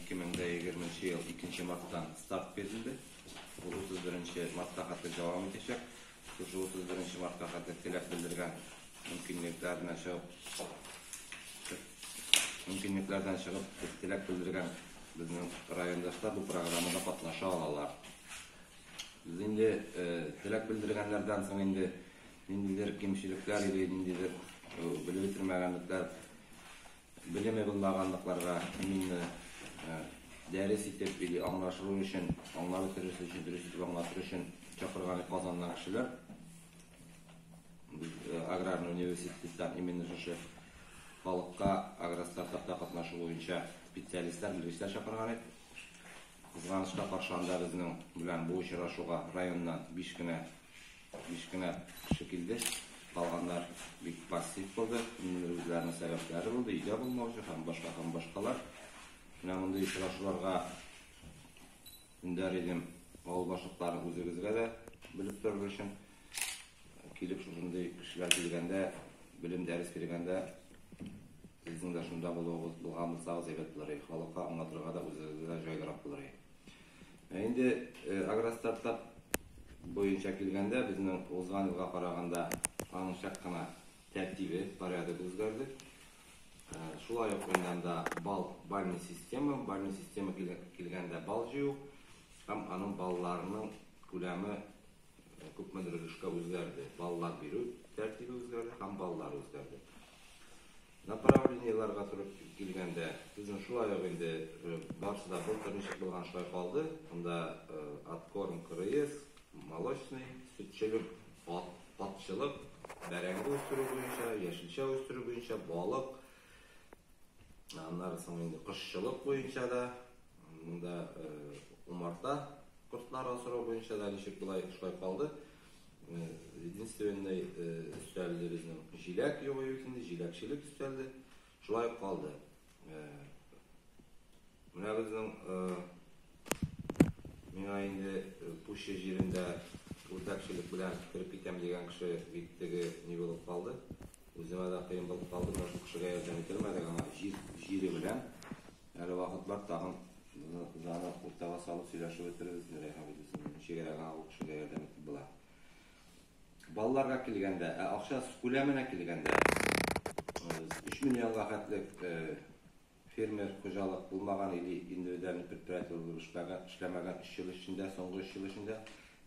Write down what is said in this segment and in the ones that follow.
2020 ел 2 марттан старт бирелде. Ул 31 мартка хәтле дәвам итәчәк. Шушы 31 мартка хәтле теләк белдергән мөмкинлекләренә чыгып, мөмкинлекләрдән чыгып теләк белдергән безнең райондашлар бу программада катнаша алалар. Без инде теләк белдергәннәрдән соң инде ниндидер кимчелекләр или ниндидер белеп бетермәгәнлекләр, белеме булмаганлыкларга именно дәрес итеп или аңлашыру өчен, аңлап бетерер өчен, дөрес итеп аңлатыр өчен чакырган Казаннан кешеләр. Без аграрный университеттан именно шушы халыкка агростартапта катнашу буенча специалистлар, белгечләр чакырган идек. Кызганычка каршы, анда безнең белән бу очрашуга районнан 5 кенә кеше килде. Калганнар бик пассив булды. Ниндидер үзләренең сәбәпләре булды, өйдә булмаучы һәм башка һәм башкалар. Менә мондый очрашуларга өндәр идем авыл башлыкларын үзегезгә дә белеп торыр өчен. Килеп шушындый кешеләр килгәндә, белем дәрес биргәндә сезнең дә шунда булуыгыз булган булсагыз әйбәт булыр иде. Халыкка аңлатырга да үзегезгә дә җайлырак булыр иде. Ә инде агростартап буенча килгәндә, безнең узган елга караганда аның чак кына тәртибе, порядок үзгәрде. Шулай ук уйнанда бал, бальный система, бальный система килгәндә бал җыю һәм аның балларының күләме күпмедер өлешкә үзгәрде. Баллар бирү тәртибе үзгәрде һәм баллар үзгәрде. Направлениеларга туры килгәндә, безнең шулай ук инде барысы да былтыр ничек булган шулай калды. Монда откорм КРС, молочный, сөтчелек, атчылык, бәрәңге үстерү буенча, яшелчә үстерү буенча, балык, аннары соң инде кошчылык буенча да, монда умарта кортлары асрау буенча да ничек болай шулай калды. Единственный өстәлде безнең җиләк юк инде, җиләкчелек өстәлде, шулай калды. Менә безнең миңа инде Пуща җирендә үрдәкчелек белән кереп китәм дигән кеше бик теге ни булып калды. Үземә дә кыен булып калды, менә шул кешегә ярдәм ителмәдек, аңа җире белән. Әле вакыт бар, тагын заны уртага салып сөйләшеп бетерербез, Рәйхан үзенең ничегрәк аңа ул кешегә ярдәм итеп була. Балларга килгәндә, ә акча күләменә килгәндә, 3 миллионга хәтлек фермер хуҗалык булмаган или индивидуальный предприятие булып эшләмәгән 3 ел эчендә, соңгы 3 ел эчендә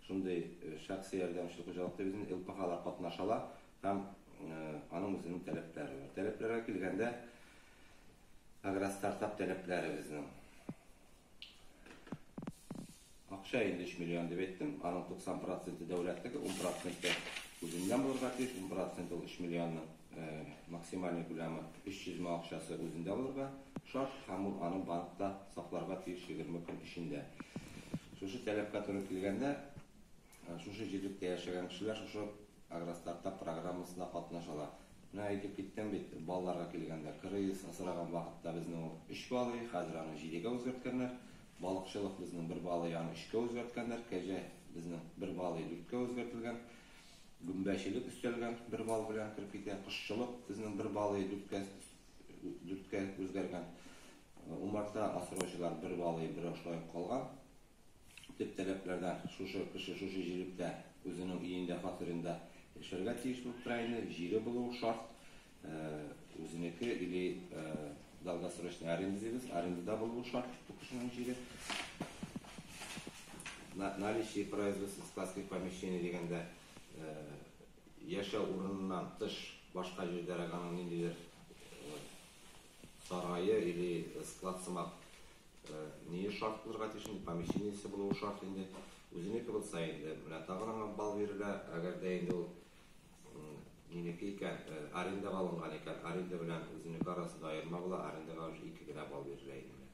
шундый шәхси ярдәмче хуҗалык дип үзен ЛПХлар катнаша ала һәм аның үзенең таләпләре бар. Таләпләргә килгәндә, агростартап таләпләре безнең. Акча инде 3 миллион дип әйттем, аның 90% дәүләтнеке, 10% үзеннән булырга тиеш, 10% ул 3 миллионның максимальный күләме 300 мең акчасы үзендә булырга шарт һәм ул аны банкта сакларга тиеш 20 көн эчендә. Шушы таләпкә туры килгәндә, шушы җирлектә яшәгән кешеләр шушы агростартап программасында катнаша ала. Менә әйтеп киттем бит, балларга килгәндә, КРС асраган вакытта безнең ул 3 балл, хәзер аны 7-гә үзгәрткәннәр. Балыкчылык безнең 1 балл, аны 3-кә үзгәрткәннәр. Кәҗә безнең 1 балл 4-кә үзгәртелгән. Гөмбәчелек өстәлгән 1 балл белән кереп китә. Кошчылык безнең 1 балл 4-кә үзгәргән. Умарта асраучылар 1 балл 1 шулай калган. Төп таләпләрдән шушы кеше шушы җирлектә үзенең өендә, фатирында яшәргә тиеш булып тора инде, җире булуы шарт, үзенеке или долгосрочный аренда дибез, арендада булуы шарт бу кешенең җире. Наличие производства складских помещений дигәндә, яшәү урыныннан тыш башка җирдәрәк аның ниндидер сарае или склад сымак ние шарт булырга тиеш инде, помещениесе булуы шарт инде. Үзенеке булса инде, менә тагын аңа балл бирелә, әгәр дә инде ул минеке икән, арендага алынган икән, аренда белән үзенеке арасында аерма була, арендага уже 2 генә балл бирелә инде.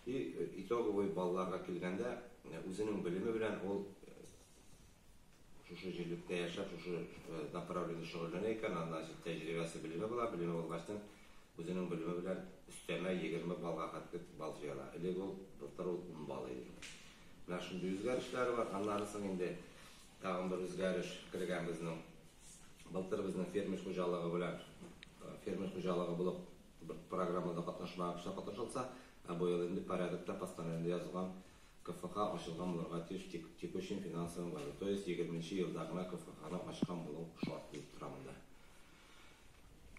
И итоговый балларга килгәндә, үзенең белеме белән ул шушы җирлектә яшәп, шушы направлениедә шөгыльләнә икән, аннан значит тәҗрибәсе, белеме була, белеме булгачтан үзенең белеме белән өстәмә 20 баллга хәтлек балл җыя ала. Элек ул былтыр ул 10 балл иде. Менә шундый үзгәрешләр бар. Аннан соң инде тагын бер үзгәреш кергән безнең. Былтыр безнең фермер хуҗалыгы белән фермер хуҗалыгы булып бер программада катнашмаган кешеләр катнашылса, Ә быел инде порядокта постановлениедә язылган КФХ ачылган булырга тиеш текущим финансовым году. То есть 20 елда гына КФХны ачкан булу шарт булып тора монда.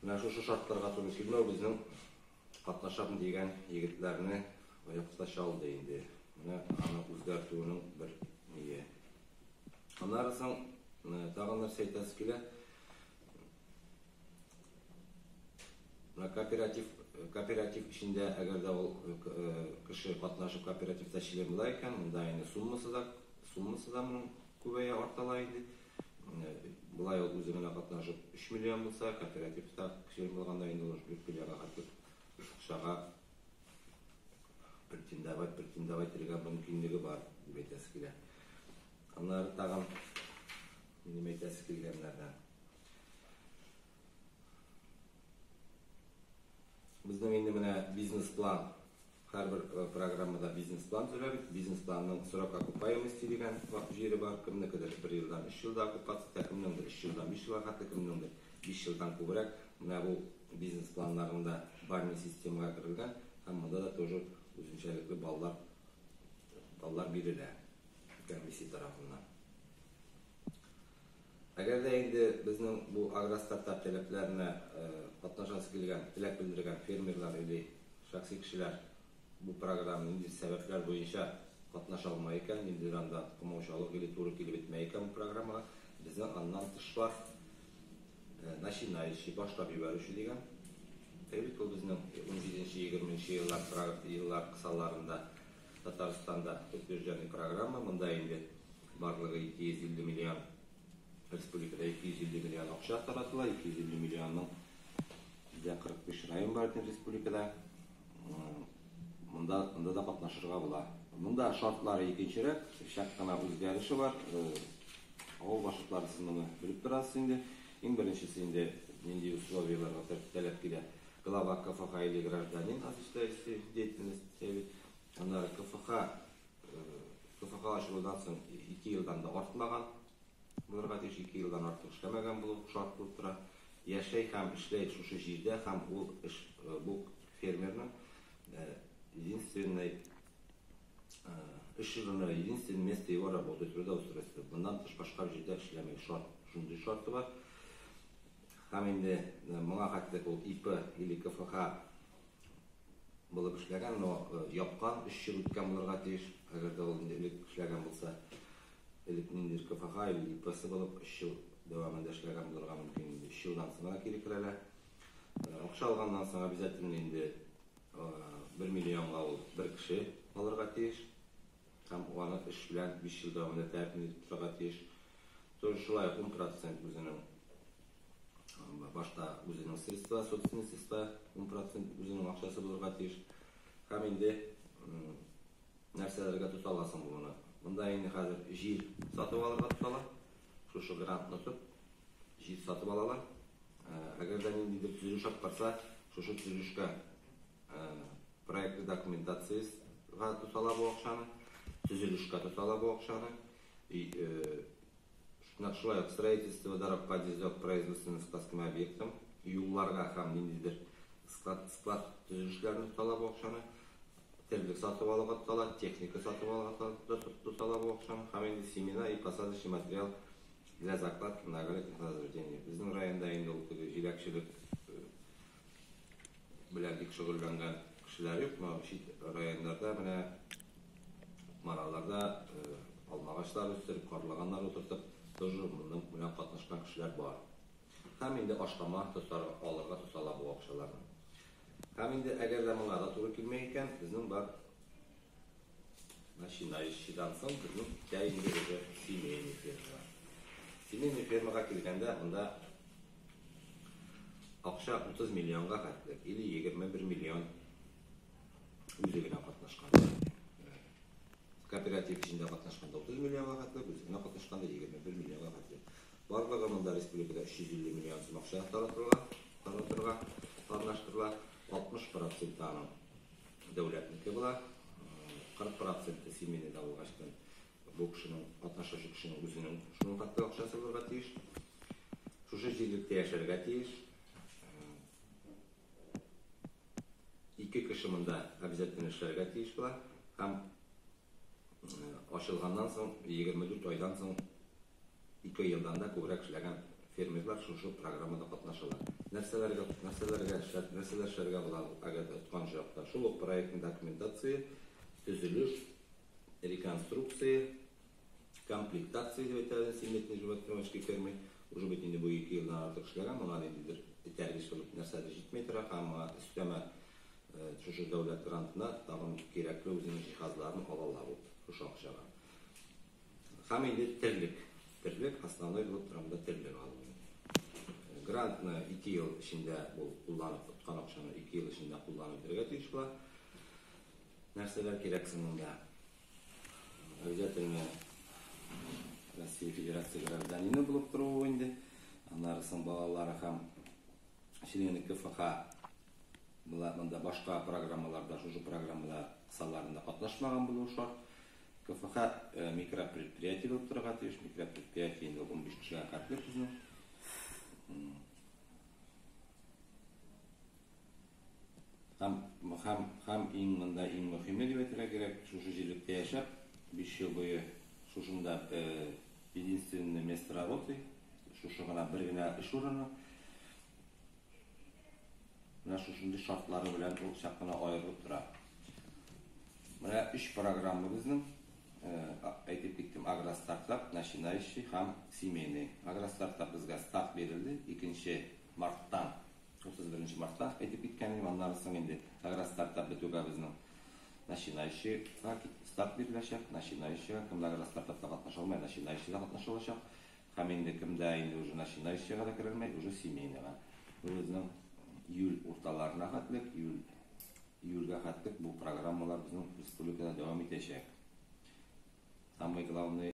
Менә шушы шартларга туры килмәү безнең катнашам дигән егетләрне аякта чалды инде. Менә аны үзгәртүенең бер ние. Аннары соң тагын нәрсә әйтәсе килә. Менә кооператив эчендә, әгәр дә ул кеше катнашып кооперативта член була икән, монда инде суммасы да моның күбәя, артала инде. Болай ул үзе генә катнашып 3 миллион булса, кооперативта член булганда инде ул 4 миллионга хәтле акчага претендовать итәргә мөмкинлеге бар дип әйтәсе килә. Аннары тагын минем әйтәсе килгәннәрдән. Безнең инде менә бизнес-план, һәрбер программада бизнес-план төзелә бит. Бизнес-планның срок окупаемости дигән җире бар. Кемнекедер 1 елдан 3 елда окупация итә, кемнеңдер 3 елдан 5 елга хәтле, кемнеңдер 5 елдан күбрәк. Менә бу бизнес-планнарында бальный системага керелгән һәм монда да тоже үзенчәлекле баллар бирелә комиссия тарафыннан. Әгәр дә инде безнең бу агростартап таләпләренә катнашасы килгән, теләк белдергән фермерлар или шәхси кешеләр бу программа нинди сәбәпләр буенча катнаша алмай икән, ниндидер анда комаучалык или туры килеп бетмәй икән бу программага, безнең аннан тыш бар начинающий, башлап җибәрүче дигән. Бит ул безнең 17-20 еллар кысаларында Татарстанда утвержденный программа, монда инде барлыгы 250 миллион, республикада 250 миллион акча таратыла, 250 миллионның бездә 45 район бар республикада. Монда да катнашырга була. Монда шартлары икенчерәк, чак кына үзгәреше бар. Авыл башлыклары сез моны белеп торасыз инде. Иң беренчесе инде нинди условияләргә таләп килә. Глава КФХ или гражданин, осуществляющий деятельность, аннары КФХ ачылудан соң 2 елдан да артмаган булырга тиеш, 2 елдан артык эшләмәгән булу шарт булып тора. Яшәй һәм эшләй шушы җирдә һәм ул эш бу фермерның единственный эш урыны, единственное место его работы, трудоустройства. Bundan тыш башка җирдә эшләмәй, шарт, шундый шарты бар. Һәм инде моңа хәтле ул ИП или КФХ булып эшләгән, но япкан 3 ел үткән булырга тиеш. Әгәр дә ул инде элек эшләгән булса, элек ниндидер КФХ или ИП-сы булып 3 ел дәвамында эшләгән булырга мөмкин инде. 3 елдан соң гына кире керәләр. Акча алганнан соң обязательно инде 1 миллионга ул бер кеше алырга тиеш. Һәм аны эш белән 5 ел дәвамында тәэмин итеп торырга тиеш. Тоже шулай 10% үзенең башта үзенең средства, собственный средства, 10% үзенең акчасы булырга тиеш. Һәм инде нәрсәләргә тота аласың моны? Монда инде хәзер җир сатып алырга тотала. Шушы грантны тотып, җир сатып алалар. Әгәр дә ниндидер төзелеш алып барса, шушы төзелешкә проектлы документациясенә тотала бу акчаны, төзелешкә тотала бу акчаны. И шулай ук строительство дорог, подъездов к производственным складским объектам, юлларга һәм ниндидер склад төзелешләренә тотала бу акчаны, терлек сатып алуга тотала, техника сатып алуга тотала бу акчаны, һәм инде семена и посадочный материал для закладки многолетних насаждений. Безнең районда инде ул теге җиләкчелек белән бик шөгыльләнгән кешеләр юк, но чит районнарда менә Кукмараларда алмагачлар үстереп, карлыганнар утыртып, тоже моның белән катнашкан кешеләр бар. Һәм инде ашлама тотарга, алырга тотала бу акчаларны. Һәм инде әгәр дә моңа да туры килмәй икән, безнең бар начинающийдан соң безнең китә инде уже семейный ферма. Семейный фермага килгәндә монда акча 30 миллионга хәтле или 21 миллион үзе генә катнашкан. Кооператив эчендә катнашканда 30 миллионга хәтле, үзе генә катнашканда 21 миллионга хәтле. Барлыгы монда республикада 350 миллион сум акча таратырга планлаштырыла. 60% аның дәүләтнеке була, 40% семейныйда булгачтан бу кешенең, катнашучы кешенең үзенең шуның хәтле акчасы булырга тиеш. Шушы җирлектә яшәргә тиеш. 2 Ике кеше монда обязательно эшләргә тиеш була һәм ачылганнан соң 24 айдан соң 2 елдан да күбрәк эшләгән фермерлар шушы программада катнашалар. Нәрсәләргә нәрсәләргә эшләп, нәрсәләр эшләргә була әгәр дә откан очракта? Шул ук проектный документация, төзелеш, реконструкция, комплектация дип әйтәбез, семилетний животноводческий фермы. Уже бит инде бу 2 елдан артык эшләгән, моңа ниндидер этәргеч булып нәрсәдер җитми тора һәм моңа өстәмә шушы дәүләт грантына тагын кирәкле үзенең җиһазларын ала ала бу шушы акчага. Һәм инде терлек. Терлек основной булып тора монда терлек алу. Грантны 2 ел эчендә ул кулланып, откан акчаны 2 ел эчендә кулланып бетерергә тиеш була. Нәрсәләр кирәк соң монда? Обязательно Россия Федерация гражданины булып торуы инде. Аннары соң балалары һәм члены КФХ була монда башка программаларда, шушы программада кысаларында катнашмаган булуы шарт. КФХ микропредприятие булып торырга тиеш. Микропредприятие инде 15 кешегә хәтле безнең. Һәм, һәм, һәм иң монда иң мөһиме дип әйтергә кирәк, шушы җирлектә яшәп, 5 ел буе шушында единственное место работы, шушы гына бер генә эш урыны. Менә шушындый шартлары белән ул чак кына аерылып тора. Менә өч программа безнең, әйтеп киттем, агростартап, начинающий һәм семейный. Агростартап безгә старт бирелде 2 марттан, 31 мартта әйтеп киткән идем. Аннары соң инде агростартап бетүгә безнең начинающийга старт биреләчәк. Начинающийга кемдә агростартапта катнаша алмый, начинающийда катнаша алачак. Һәм инде кемдә инде уже начинающийга да керелмәй, уже семейныйга. Бу безнең июль урталарына хәтлек, июль июльгә хәтлек бу программалар безнең республикада дәвам итәчәк. Самое главное